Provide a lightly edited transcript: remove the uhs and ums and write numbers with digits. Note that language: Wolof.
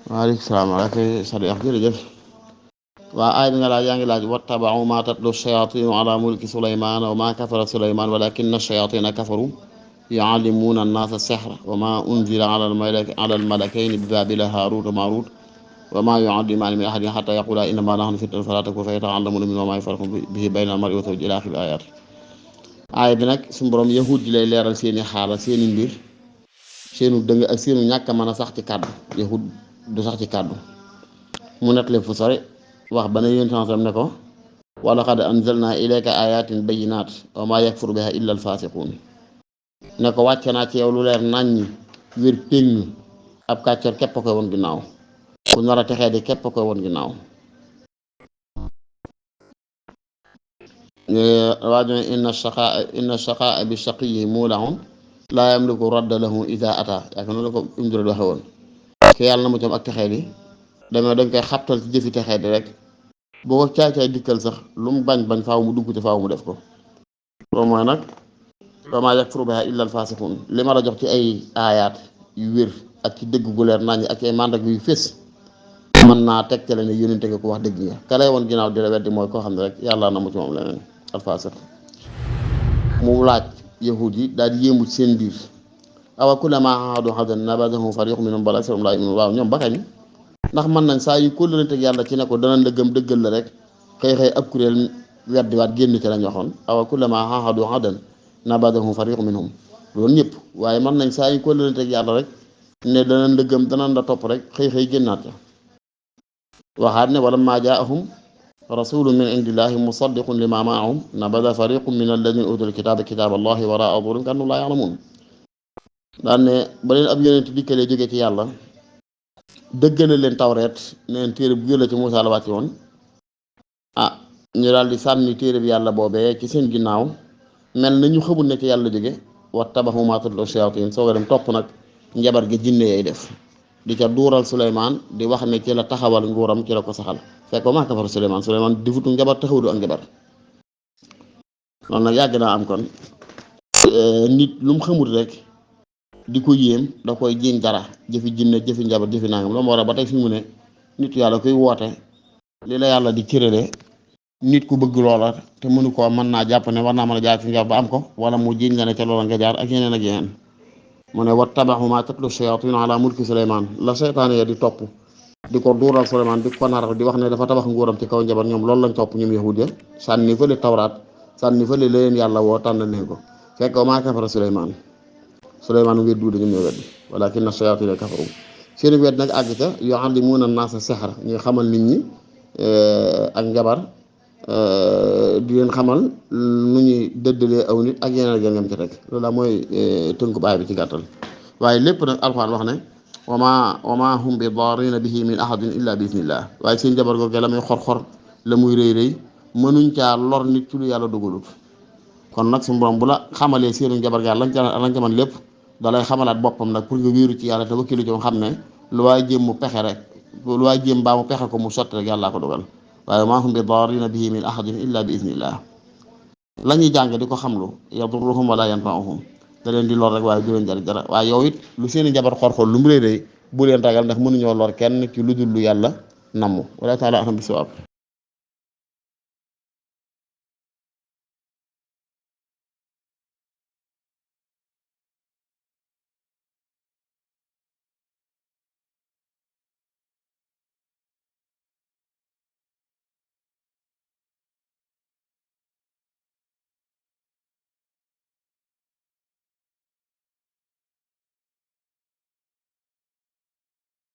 waaleykum salaam wa rahmatulah jërëjëf. waa aay bi nga laaj yaa ngi laaj wattaba'u maa tatlu shayaatiinu alaa mulki Suleymaan wa maa kafara Suleymaan walaakinna shayaatiina kafaru yu'allimuuna an-naasa as-sihra wa maa unzila alal malakayni bi baabila haaruuta wa maaruuta wa maa yu'allimaani min ahadin hattaa yaquulaa innamaa nahnu fitnatun falaa takfur fayata'allamuuna minhumaa maa yufarriquuna bihi bayna al-mar'i wa zawjihi ilaa aaxiril aayaat. aay bi nag suñu borom yahud ji lay leeral seeni xaala seeni mbir seenu dëng ak seenu ñàkk a mën a sax ci kàddu yahud du sax ci kàddu mu nettali fu sore wax ba ne yéen sansam ne ko wa laqad anzalnaa ilayka ayatin bayyinaat wa maa yakfuru biha illa alfaasiquun ne ko wàcce naa ci yow lu leer naññi wér péng ab kàccoor képp koy woon ginnaaw ku nar a texee di képp koy woon ginnaaw. waajo inna shaqaa bi shaqiyyi muulahun laa yamliku radda lahu idaa ataa yaakaar noonu la ko imdurad waxe woon ke yàlla na mu tam ak texee di dañ koy xabtal ci jëfi texee di rek boo ko caay-caay dikkal sax lu mu bañ faaw mu dugg te faaw mu def ko. loolu mooy nag wa maa yakfuru bihaa illa al-faasiquun li ma la jox ci ay aayaat yu wér ak ci dëgg gu leer naññ ak ci ay màndak yu fés mën naa tegtale ne yónente nga ko wax dëgg nga ka lay woon ginnaaw di la weddi mooy koo xam ne rek yàlla na mu ci moom leneen al-faasiq. mu laaj yahud yi daal di yéemu ci seen biir awa kullamaa aahaduu ahdan nabadahu fariiqun minhum bal aktharuhum laa yu'minuun waaw ñoom ba kañ ndax mën nañ saa yu kóllëranteeg yàlla ci ne ko danañ la gëm dëggal la rek xëy ab kuréel weddiwaat génn ci lañ waxoon awa kullamaa aahaduu ahdan nabadahu fariiqun minhum loolu ñëpp waaye mën nañ saa yu kóllëranteeg yàlla rek ne danañ la gëm danañ la topp rek xëy génnaat ca waxaat ne walammaa jaa'ahum rasuulun min indillaahi musaddiqun limaa ma'ahum nabada fariiqun mina allaziina uutul kitaaba kitaaballaahi waraa'a zuhuurihim ka'annahum laa ya'lamuun daan ne ba leen ab yonent dikkalee jóge ci yàlla dëggale leen tawreet neen téere bu gën la ci Muusaa la wàcce woon ñu daal di sànni téere bi yàlla boobee ci seen ginnaaw mel na ñu xamul ne ci yàlla jóge wattabaxu maa tatlu shayaatiin soo ko dem topp nag njabar gi jinne yay def di ca duural Suleymaan di wax ne ci la taxawal nguuram ci la ko saxal fekk maa kafara Suleymaan difutu njabar taxawudu ak njabar loolu nag yàgg naa am kon nit lu mu xamul rek di ko yéem da koy jiiñ dara jëfi jinne jëfi njabar jëfi nangam loolu moo war a ba tey fi mu ne nit yàlla koy woote li la yàlla di cërale nit ku bëgg loola te mënu koo mën naa jàpp ne war naa mën a jaar ci njabar ba am ko wala mu jiiñ la ne ca loola nga jaar ak yeneen ak yeneen mu ne wattabaxu maa tatlu shayaatiinu alaa mulki Suleymaan la seytaane ya di topp di ko duural Suleymaan di ko nar di wax ne dafa tabax nguuram ci kaw njabar ñoom loolu lañ topp ñoom yahud ya sànni fële tawraat sànni fële la leen yàlla woo tànn leen ko fekk maa kafara Suleymaan wér du dañu ñoo weddi walaakinna shayaatiina kafaru seen wedd nag àgg ca yu'allimuuna an-naasa sihra ñuy xamal nit ñi ak njabar di leen xamal nu ñuy dëddalee aw nit ak yeneen ak yeneen ci rek loolu daal mooy tënku baay bi ci gàttal waaye lépp nag Alxuraan wax ne wa maa hum bi daarriina bihi min ahadin illaa bi iznillah waaye seen njabar googu la muy xor-xor la muy rëy mënuñ caa lor nit ci lu yàlla dogalut kon nag suñu borom bu la xamalee seenu njabar ga lañ ca man lépp dalay xamalaat boppam nag pour nga wéeru ci yàlla te wakkilu ci xam ne lu waay jéem mu pexe rek lu waay jéem baa mu pexe ko mu sotti rek yàllaa ko dogal waaye maa hum bi daarriina bihi min ahadin illa bi iznillah la ñuy jàng di ko xamlu yadurruhum wala yanfa'uhum da leen di lor rek waaye du leen jariñ dara waaye yow it lu seeni njabar xor-xor lu mu rëy bu leen ragal ndax mënuñoo lor kenn ci lu dul lu yàlla namm wala taala aham bi sawaab